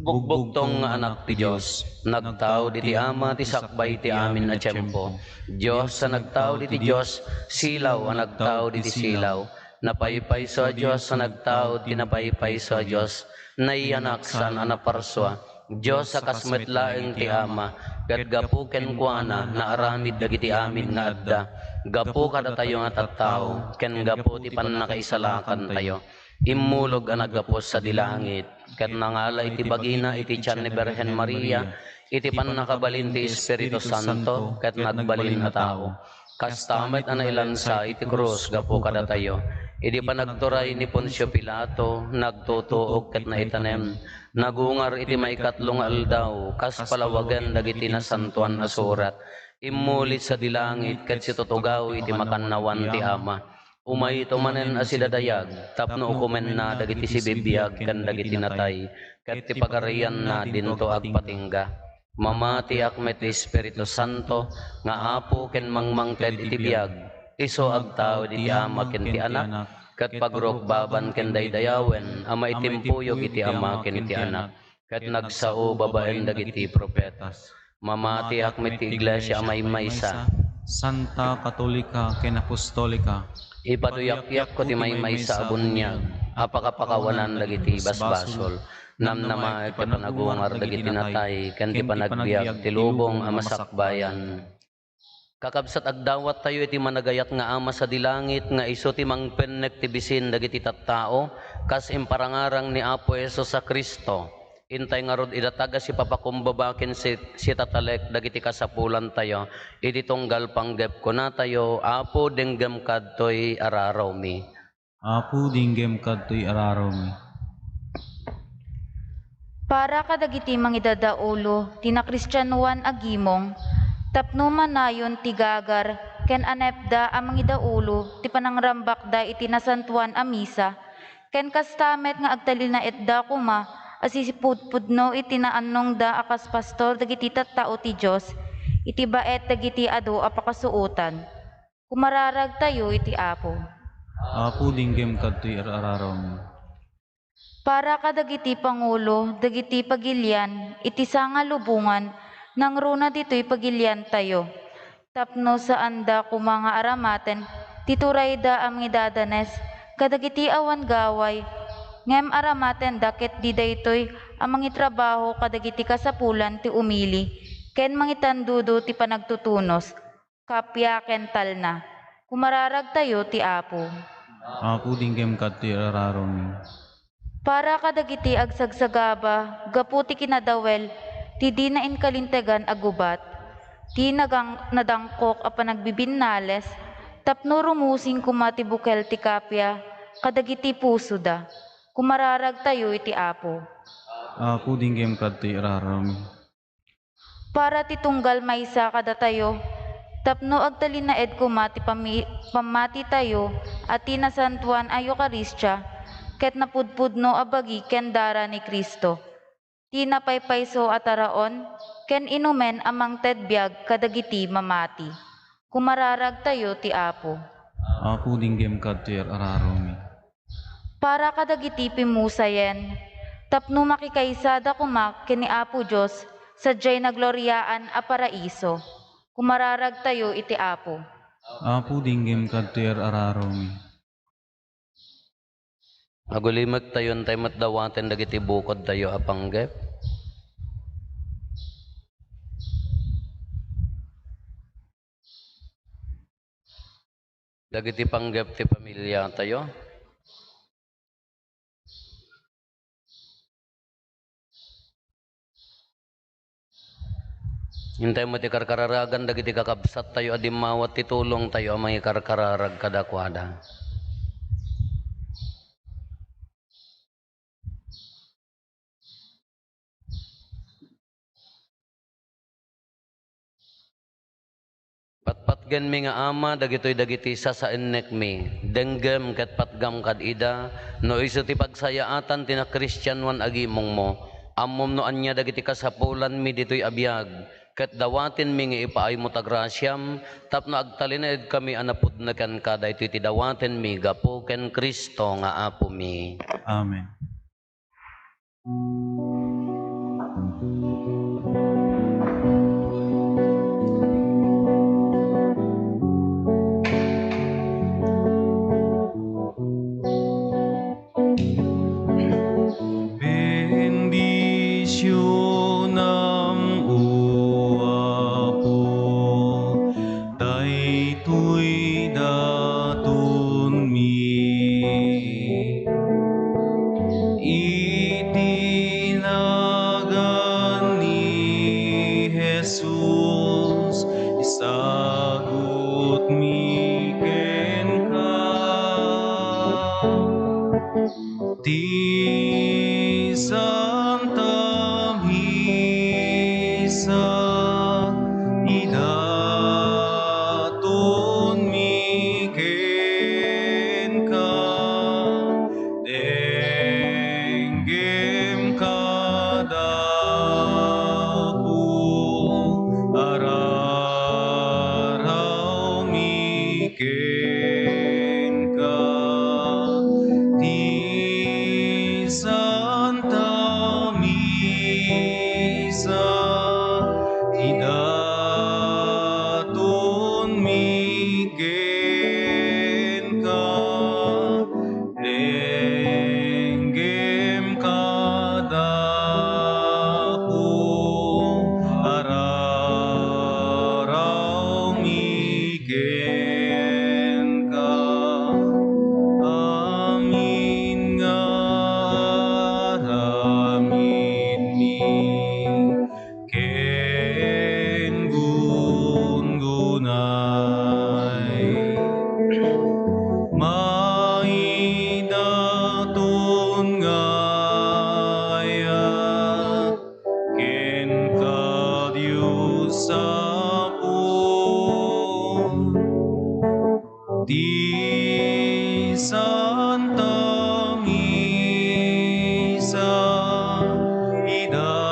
bugbugtong nga Anak ti Dios, nagtaud iti Ama ti sakbay ti amin a tiempo. Dios a nagtaud iti Dios, silaw a nagtaud iti silaw, napaypayso a Dios a nagtaud ti napaypayso a Dios, nayanak saan a naparsua, Dios a kas met laeng ti Ama, ket gapu kenkuana naaramid dagiti amin nga adda. Gapu kadatayo nga tattao, ken gapu ti pannakaisalakantayo, immulog a naggapu sadi langit, ket nangala iti bagina iti tian ni Birhen Maria, iti pannakabalin ti Espiritu Santo, ket nagbalin a tao. Kasta met a nailansa iti krus gapu kadatayo. Idi panagturay ni Poncio Pilato, nagtutuok ket naitanem. Nagungar iti maikatlo nga aldaw, kas palawagen dagiti Nasantoan a Surat. Immuli sadi langit ket situtugaw iti makannawan ti Ama. Umayto manen a sidadayag tapno ukomenna dagiti sibibiag ken dagiti natay, ket ti pagarianna dinto agpatingga. Mamatiak met ti Espiritu Santo nga Apo ken mangmangted iti biag, isu agtaud iti Ama ken ti Anak, ket pagrukbaban ken daydayawen a maitimpuyog iti Ama ken ti Anak, ket nagsao babaen dagiti profeta. Mamatiak met ti Iglesia a maymaysa, Santa, Katolika, ken Apostolika. Ipaduyakko ti maymaysa a buniag a pakapakawanan dagiti basbasol. Namnama iti panagungar dagiti natay ken ti panagbiag ti lubong a masakbayan. Kakabsat, agdawattayo iti managayat nga Ama sadi langit nga isu ti mangpennek ti bisin dagiti tattao, kas imparangarang ni Apo Jesus a Cristo. Intay ngarud, idatag a sipapakumbaba ken si-, sitatalek dagiti kasapulantayo iti tunggal panggep, kunatayo, Apo, denggem kadtoy ararawmi. Apo, denggem kadtoy ararawmi. Para kadagiti mangidadaulo ti nakristianoan a gimong, tapno manayon ti gagar ken anepda a mangidaulo ti panangrambakda iti nasantoan a misa, ken kasta met nga agtalinaedda koma a sisipudpudno iti naannongda a kas pastor dagiti tattao ti Dios iti baet dagiti adu a pakasuotan. Kumararagtayo iti Apo. Apo, denggem kadtoy ar-ararawmi. Para kadagiti pangulo dagiti pagilian iti sanga lubongan, nangruna ditoy pagiliantayo, tapno saanda koma nga aramaten ti turayda a mangidadanes kadagiti awan gaway, ngem aramatenda ketdi daytoy a mangitrabaho kadagiti kasapulan ti umili ken mangitandudo ti panagtutunos, kappia ken talna. Kumararagtayo ti Apo. Apo, denggem kadtoy ar-ararawmi. Para kadagiti agsagsagaba gapu ti kinadawel ti dina inkalintegan a gubat, ti nagang-, nadangkok a panagbibinnales, tapno rumusing koma ti bukel ti kappia kadagiti pusoda. Kumararagtayo iti Apo. Apo, denggem kadtoy ar-ararawmi. Para ti tunggal maysa kadatayo, tapno agtalinaed koma ti pami-, pammatitayo a ti Nasantoan a Eukaristia ket napudpudno a bagi ken dara ni Cristo, ti napaypayso a taraon ken inumen a mangted biag kadagiti mamati. Kumararagtayo ti Apo. Apo, denggem kadtoy ar-ararawmi. Para kadagiti pimusayen, tapno makikaysada koma ken ni Apo Dios sadiay nagloriaan a paraiso. Kumararagtayo iti Apo. Apo, denggem kadtoy ar-ararawmi. Agulimektayo, intay met dawaten dagiti bukodtayo a panggep. Dagiti panggep ti pamiliatayo. Intay met ti karkararagan dagiti kakabsattayo a dimmawat ti tulongtayo a mangikarkararag kadakuada. Patpatgenmi nga Ama, dagitoy dagiti sasaennekmi. Denggem ket patgam kad ida, no isu ti pagsayaatan ti nakristianoan a gimongmo. Ammom no ania dagiti kasapulanmi ditoy a biag, ket dawatenmi nga ipaaymo ta grasiam, tapno agtalinaedkami a napudno kenka. Daytoy ti dawatenmi gapu ken Cristo nga Apomi. Amen. Bendición. idatonmi. Iti nagan ni Jesus, isagutmi kenka ti Santa Misa, idatonmi kenka, denggem kada Apo, ararawmi kenka. Ti Santa Misa, idatonmi kenka, denggem kada Apo, ararawmi kenka. Amin nga aramidmi ken gunggunay. Maidaton nga ayat kenka, Dios Apo. Ti Santa Misa, idatonmi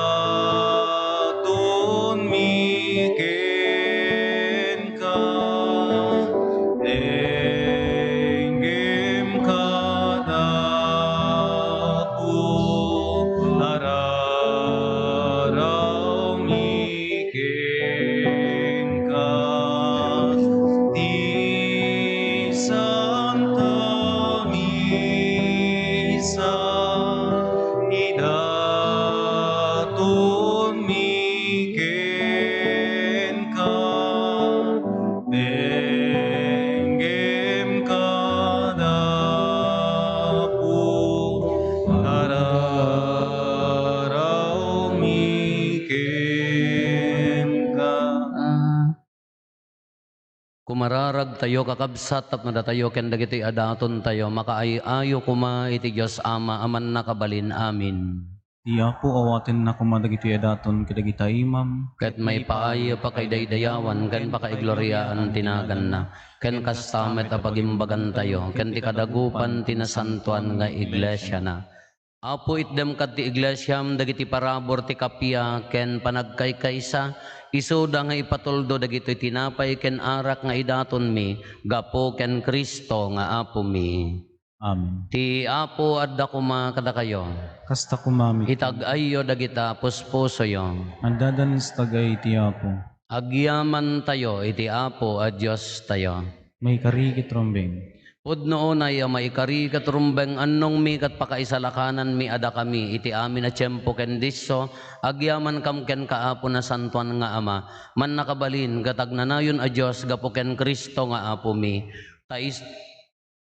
kenka, denggem kada Apo, ararawmi kenka. Ti Santa Misa, idatonmi kenka, denggem kada Apo, ararawmi kenka. Kumararagtayo, kakabsat, tapno datayo ken dagitoy a datontayo makaay-ayo koma iti Dios Ama a Mannakabalin. Amin. Ti Apo awatenna koma dagitoy a daton kadagita imam, ket maipaay a pakaidaydayawan ken pakaigloriaan ti naganna. Ken kasta met a pagimbagantayo ken ti kadagupan ti nasantoan nga iglesiana. Apo, itdem kad ti iglesiam dagiti parabur ti kappia ken panagkaykaysa, isuda nga ipatuldo dagitoy tinapay ken arak nga idatonmi gapu ken Cristo nga Apomi. Amen. Ti Apo adda koma kadakayo. Kasta koma met. Itag-ayyo dagita puspusoyo. Addadan iti tag-ay ti Apo. Agyamantayo iti Apo a Diostayo. Maikari ket rumbeng. Pudno unay a maikari ket rumbeng, annongmi ket pakaisalakananmi a dakami iti amin a tiempo ken disso, agyamankam kenka, Apo, nasantoan nga Ama, mannakabalin ket agnanayon a Dios gapu ken Cristo nga Apomi. Ta is-,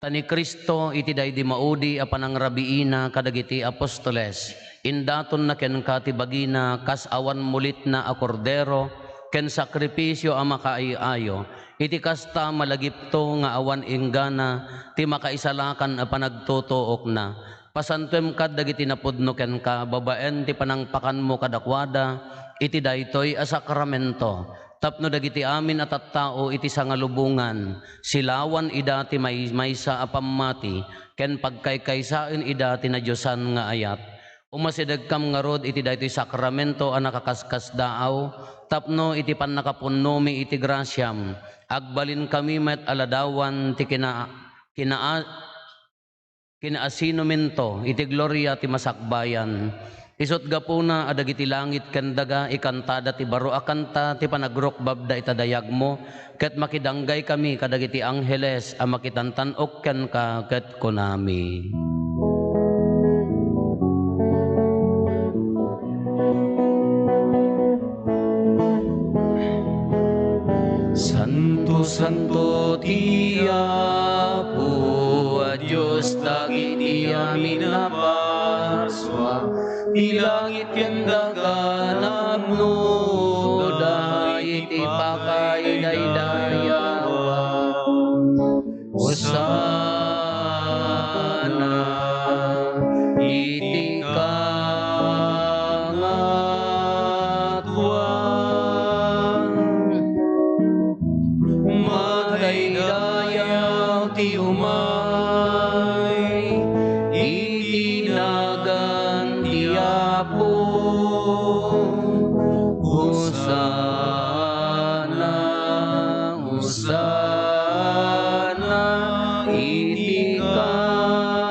ta ni Cristo iti daydi maudi a panangrabiina kadagiti apostoles, indatonna kenka ti bagina kas awan mulitna a kordero ken sakrifisio a makaay-ayo. Iti kasta, malagipto nga awan inggana ti makaisalakan a panagtutuokna. Pasantoem kad dagiti napudno kenka babaen ti panangpakanmo kadakuada iti daytoy a sakramento, tapno dagiti amin a tattao iti sangalubongan, silawan ida ti maymaysa a pammati ken pagkaykaysaen ida ti nadiosan nga ayat. Umasidegkam ngarud iti daytoy sakramento a nakaskasdaaw, tapno iti pannakapunnomi iti grasiam, agbalinkami met a ladawan ti kina-, kinaa-, kinaasinominto iti gloria ti masakbayan. Isut' gapuna a dagiti langit ken daga ikantada ti baro a kanta ti panagrukbabda ita dayagmo, ket makidanggaykami kadagiti angheles a makitantan-ok kenka ket kunami: Santos, Santo ti Apo a Dios dagiti amin a parsua, ti langit ken daga napnoda iti pakaidaydayawan. Hosanna iti kangatoan. Madaydayaw ti umay iti nagan ti Apo. Hosanna, Hosanna iti kangatoan.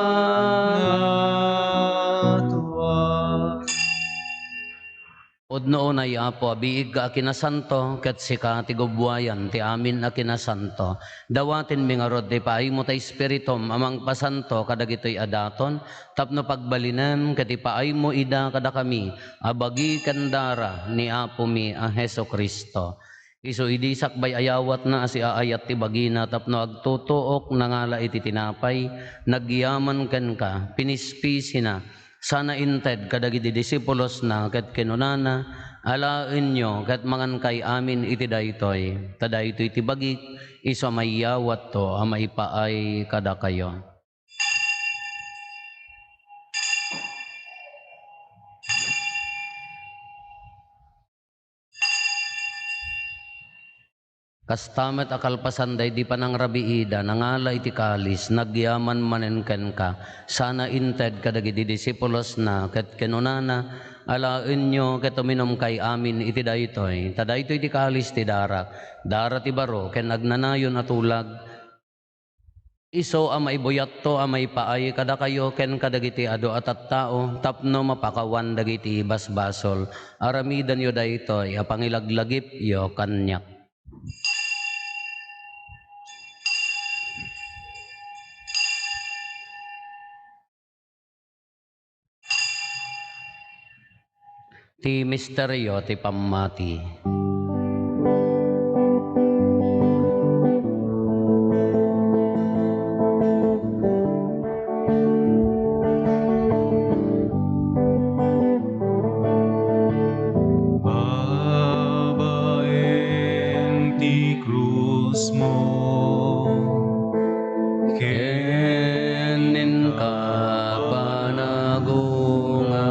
Pudno unay, Apo, a biig ka a kinasanto, ket sika ti gubbuayan ti amin a kinasanto. Dawatenmi ngarud ti ipaaymo ti Espiritum a mangpasanto kadagitoy a daton, tapno pagbalinem ket ipaaymo ida kadakami a bagi ken dara ni Apomi a Jesu-Cristo. Isu idi sakbay a yawatna a siaayat ti bagina tapno agtutuok, nangala iti tinapay, nagyaman kenka, pinispisina, sana inted kadagiti disipulosna ket kinunana, "Alaenyo ket mangankay amin iti daytoy, ta daytoy ti bagik, isu a maiyawatto a maipaay kadakayo." Kasta met a kalpasan daydi panangrabiida, nangala iti kalis, nagyaman manen kenka, sana inted kadagiti disipulosna, ket kinunana, "Alaenyo ket uminumkay amin iti daytoy, ta daytoy ti kalis ti darak, dara ti baro ken agnanayon a tulag, isu a maibuyatto a maipaay kadakayo ken kadagiti adu a tattao tapno mapakawan dagiti basbasol. Aramidenyo daytoy a pangilaglagipyo kaniak." Ti misterio ti pammati. Babaen ti krusmo, ken inka panagungar,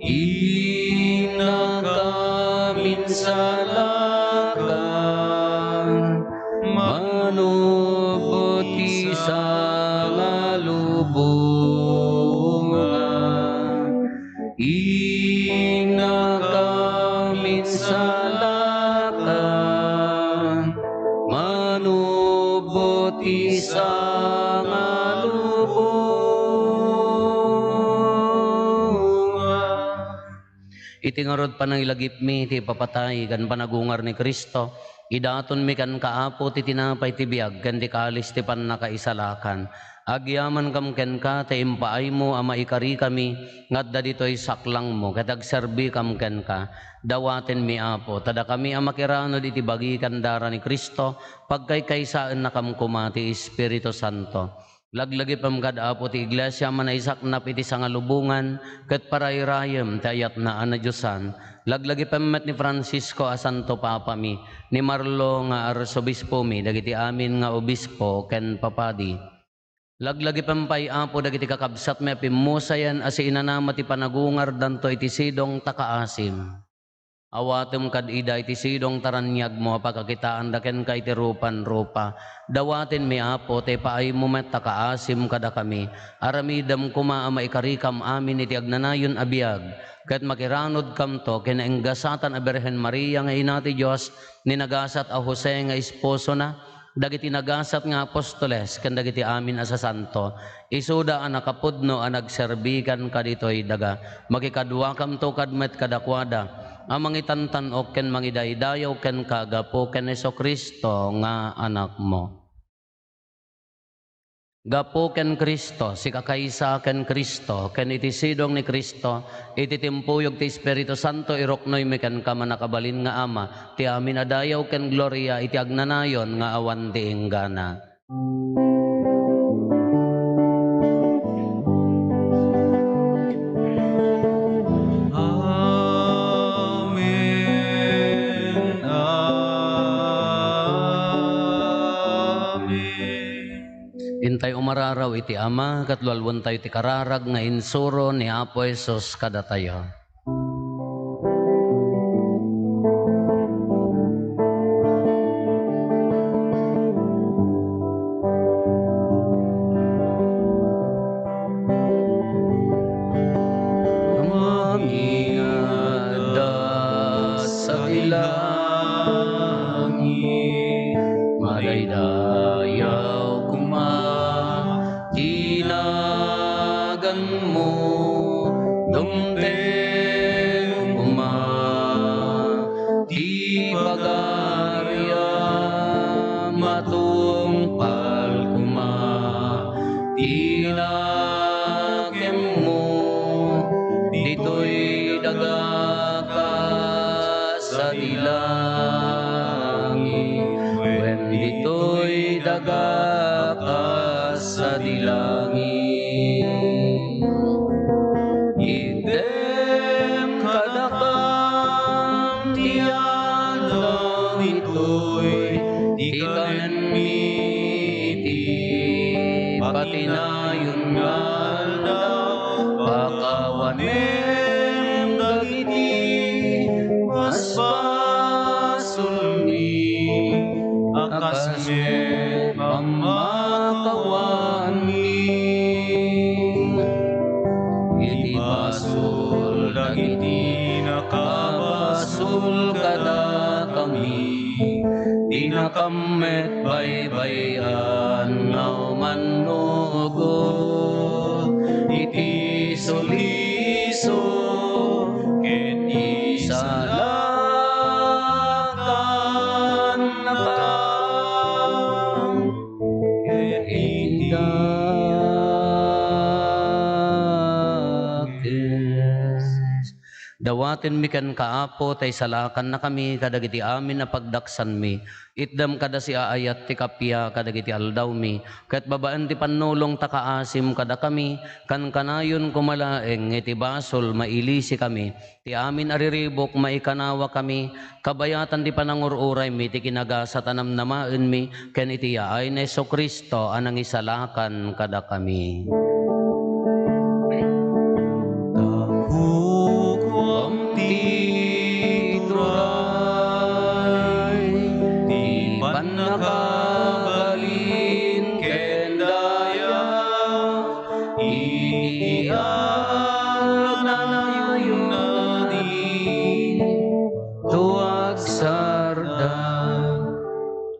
innaka minsalakan, manupot ti sangalubongan. Innaka minsalakan, manupot ti sangalubongan. Iti ngarud panangilagipmi ti ipapatay ken panagungar ni Cristo, idatonmi kenka, Apo, ti tinapay ti biag ken ti kalis ti pannakaisalakan. Agyamankam kenka ta impaaymo a maikarikami nga adda ditoy saklangmo ket agserbikam kenka. Dawatenmi, Apo, ta dakami a makiranud iti bagi ken dara ni Cristo, pagkaykaysaennakam koma ti Espiritu Santo. Laglagipem kad, Apo, ti Iglesia a manaisaknap iti sangalubongan ket parairayem ti ayatna a nadiosan. Laglagipem met ni Francisco a Santo Papami, ni Marlo nga Arsobispomi, dagiti amin nga obispo ken papadi. Laglagipem pay, Apo, dagiti kakabsatmi a pimmusayen a siinanama ti panagungardanto iti sidong ta kaasim. Awatem kad ida iti sidong ta raniagmo a pakakitaanda kenka iti rupan-rupa. Dawatenmi, Apo, ta ipaaymo met ta kaasim kadakami. Aramidem koma a maikarikam amin iti agnanayon a biag, ket makiranudkamto ken naenggasatan a Birhen Maria nga Ina ti Dios, ni nagasat a Jose nga esposona, dagiti nagasat nga apostoles, ken dagiti amin a sasanto. Isuda a nakapudno a nagserbi kenka ditoy daga. Makikaduakamto kad met kadakuada a mangitantan-ok ken mangidaydayaw kenka gapu ken Jesu-Cristo nga Anakmo. Gapu ken Cristo, sikakaysa ken Cristo, ken iti sidong ni Cristo, iti timpuyog ti Espiritu Santo, iruknoymi kenka, mannakabalin nga Ama, ti amin a dayaw ken gloria iti agnanayon nga awan ti inggana. Amen. Amen. Intay umararaw iti Ama, ket lualwentayo ti kararag nga insuro ni Apo Jesus kadatayo. Amin nga adda sadi langit, madaydayaw koma ti naganmo, dumteng koma ti pagariam, matungpal koma ti nakemmo ditoy daga kas sadi langit, wen ditoy daga kas sadi langit. Itdem kadakam ti aldaw ditoy, ti kanenmi iti patinayon nga aldaw, pakawanem dagiti basbasolmi a kas met pammakawanmi. Iti basol dagiti nakabasol kadakami, dinakam met baybay-an nga umannurot iti suliso ket isalakannakam iti dakes. Dawatenmi kenka, Apo, ta isalakannakami kadagiti amin a pagdaksanmi. Itdem kada siaayat ti kappia kadagiti aldawmi, ket babaen ti pannulong ta kaasim kadakami, kankanayon koma laeng iti basol mailisikami. Ti amin a riribuk maikanawakami, kabayatan ti panangur-uraymi ti kinagasat a namnamaenmi ken iti yaay ni Jesu-Cristo a Nangisalakan kadakami. Takukuam ti turay, ti pannakabalin ken daya, iti aldaw na dito agsarda.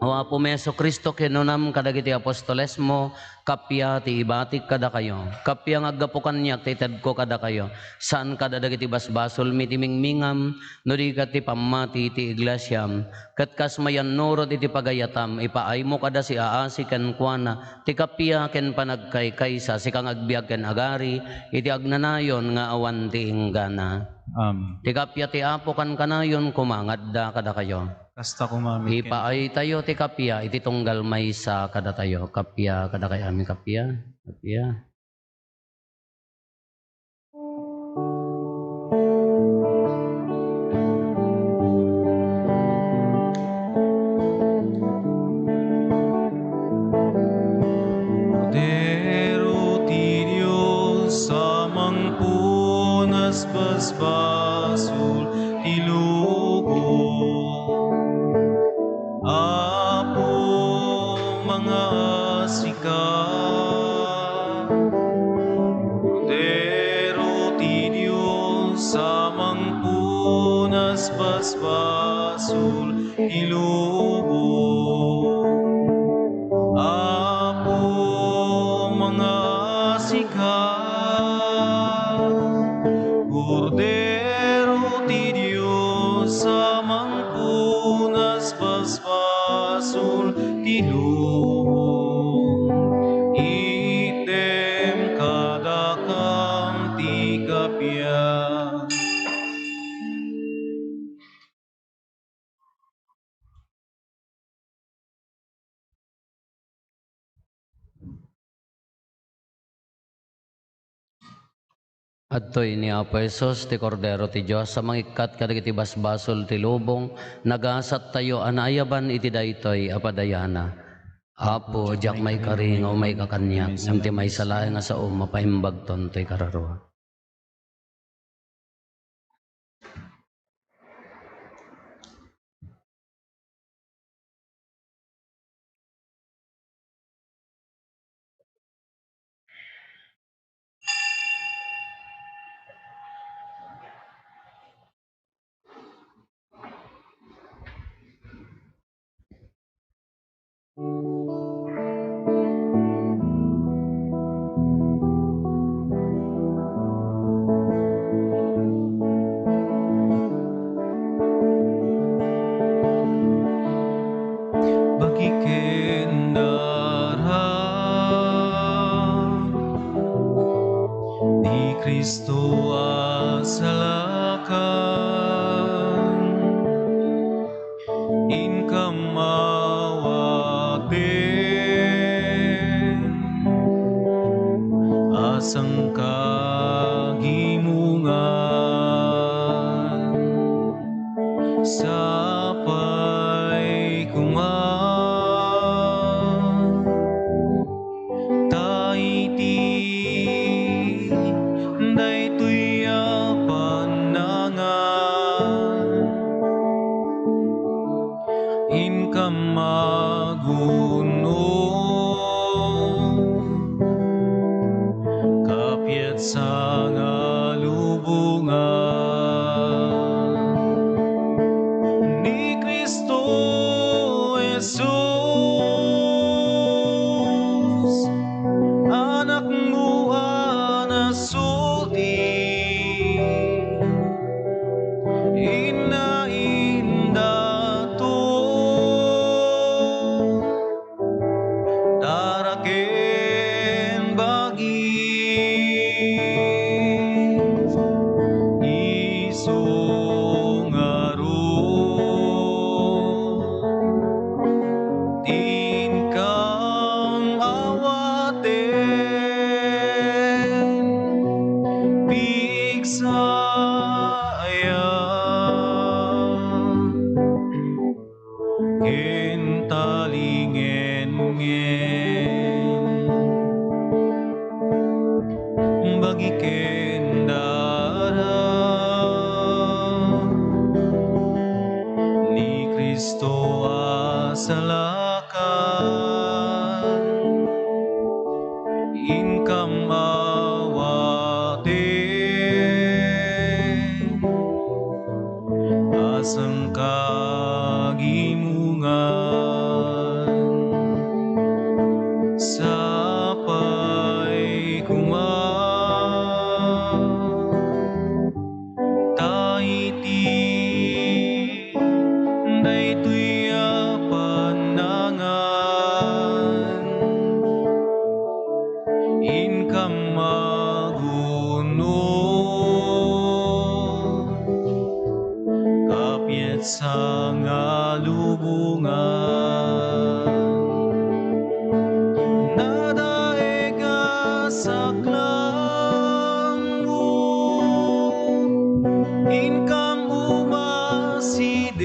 O Apomi Jesu-Cristo, kinunam kadagiti apostolesmo, kappia ti ibatik kadakayo. Kappia nga aggapu kaniak ti itedko kadakayo. Saan kada dagiti basbasolmi ti mingmingam, no di ket ti pammati ti iglesiam. Ket kas mayannurot iti pagayatam, ipaaymo kada siaasi kenkuana, ti kappia ken panagkaykaysa, sika nga agbiag ken agari iti agnanayon nga awan ti inggana. Amen. Ti kappia ti Apo kankanayon koma nga adda kadakayo. Kasta koma met kenka. Ipaaytayo ti kappia iti tunggal maysa kadatayo. Kappia kadakayo amin, kappia. Kappia. Kordero ti Dios a mangpunas basbasol ti lubong. Apo, mangaasika. Kordero ti Dios a mangpunas basbasol ti lubong. Apo, mangaasika. Kordero ti Dios a mangpunas basbasol ti lubong. Adtoy ni Apo Jesus, ti Kordero ti Dios, a mangikkat kadagiti basbasol ti lubong, nagasattayo a naayaban iti daytoy a padayana. Apo, diak maikari nga umayka kaniak, ngem ti maysa laeng a sao mapaimbagton toy kararua. Bagiken dara ni Cristo a salakan, inkam awaten a sangkagimongan. Sapay koma ta iti daytoy a panangan, inkam magunno kapiat sangalubongan. Ni Cristo Jesus, Anakmo a nasulti, inna indato, dara ken bagim, isu ngarud, inkam awaten pigsaya ken talingenngen. Bagiken dara ni Cristo a salakan, inkam awaten a sangkagimongan. Sapay koma ta iti daytoy a panangan, inkam magunno kapiat sangalubongan. Nadaeg a saklangmo, inkam umasiden.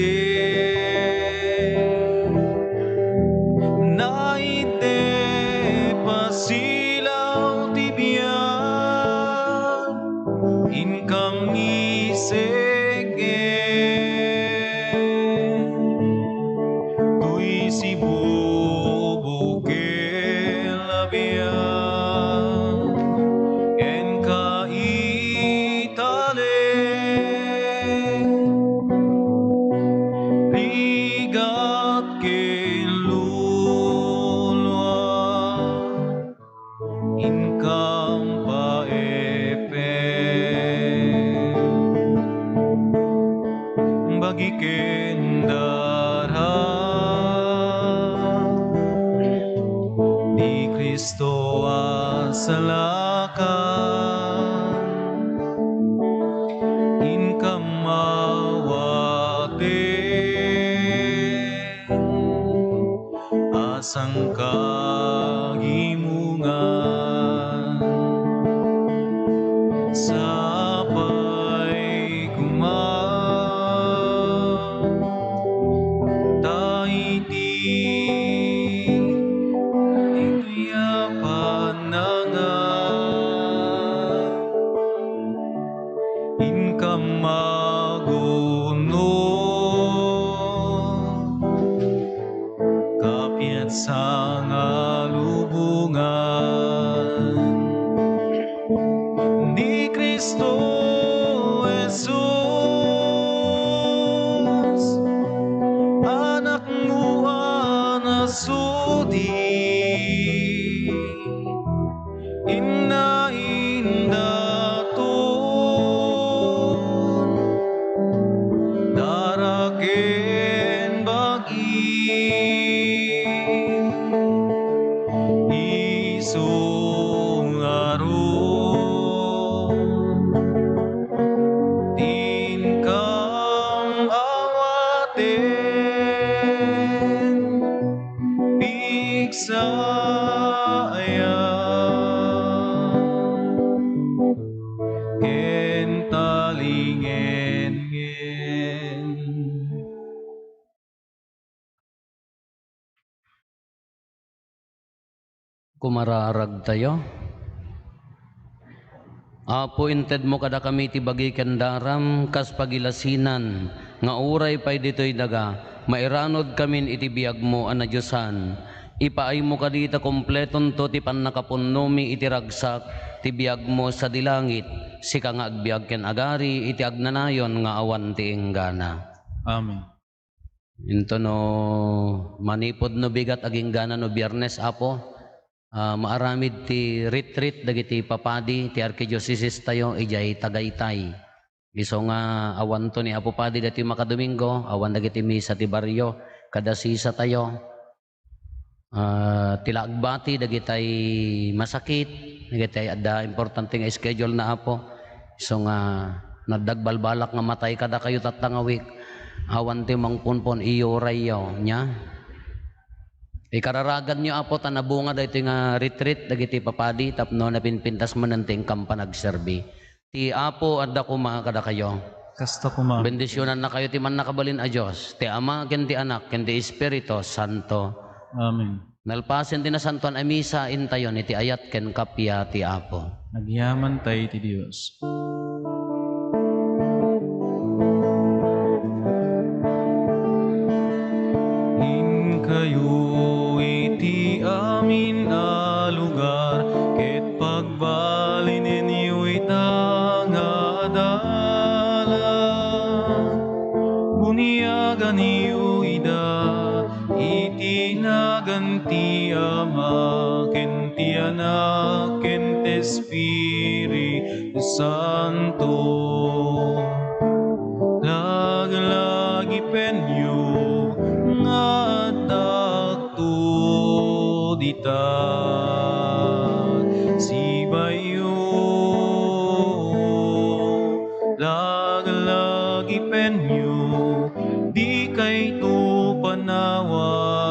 Naitep a silaw ti biag, inkam isegen. Toy sibubo ken labian, enka italen, rigat ken luluan, inkam paepen. Bagiken dara ni Cristo a salakan, inkam awaten a sangkagimongan. Sa kalubongan ni Cristo Jesus, Anakmo a nasudi. Inna indaton dara ken bagi, isu ngarud ti inkam awaten. Pigsaya ken talingengen. Kumararagtayo. Apo, intedmo kadakami ti bagi ken daram kas pagilasinan nga uray pay ditoy daga, mairanudkamin iti biagmo a nadiosan. Ipaaymo kadi ta kompletonto ti pannakapunnomi iti ragsak ti biagmo sadi langit, sika nga agbiag ken agari iti agnanayon nga awan ti inggana. Amen. Into no manipud no bigat aginggana no Biyernes, Apo, ah, maaramid ti retreat dagiti papadi ti arkidiosesistayo idiay Tagaytay. Isu nga awanto ni Apo Padi daytoy makadomingo, awan dagiti misa ti barrio, kada sisatayo. Ah, ti la agbati dagitay masakit, dagitay adda importante nga schedule na, Apo. Isu nga nadagbalbalak nga matay kadakayo tatta nga week. Awan ti mangpunpon, iyurayyo, nia? Ikararaganyo, Apo, ta nabunga daytoy nga retreat dagiti papadi tapno napinpintas manen ti inkam panagserbi. Ti Apo adda koma kadakayo. Kasta koma. Bendisionannakayo ti Mannakabalin a Dios, ti Ama, ken ti Anak, ken ti Espiritu Santo. Amen. Nalpasen ti nasantoan a misa, intayon iti ayat ken kappia ti Apo. Agyamantay ti Dios. Inkayo iti amin a lugar, ket pagbalinenyo ita nga adala. Buniaganyo ida iti nagan ti Ama, ken ti Anak, ken ti Espiritu Santo. Laglagipenyo nga addak to dita sibayo, laglagipenyo, dikayto panawan.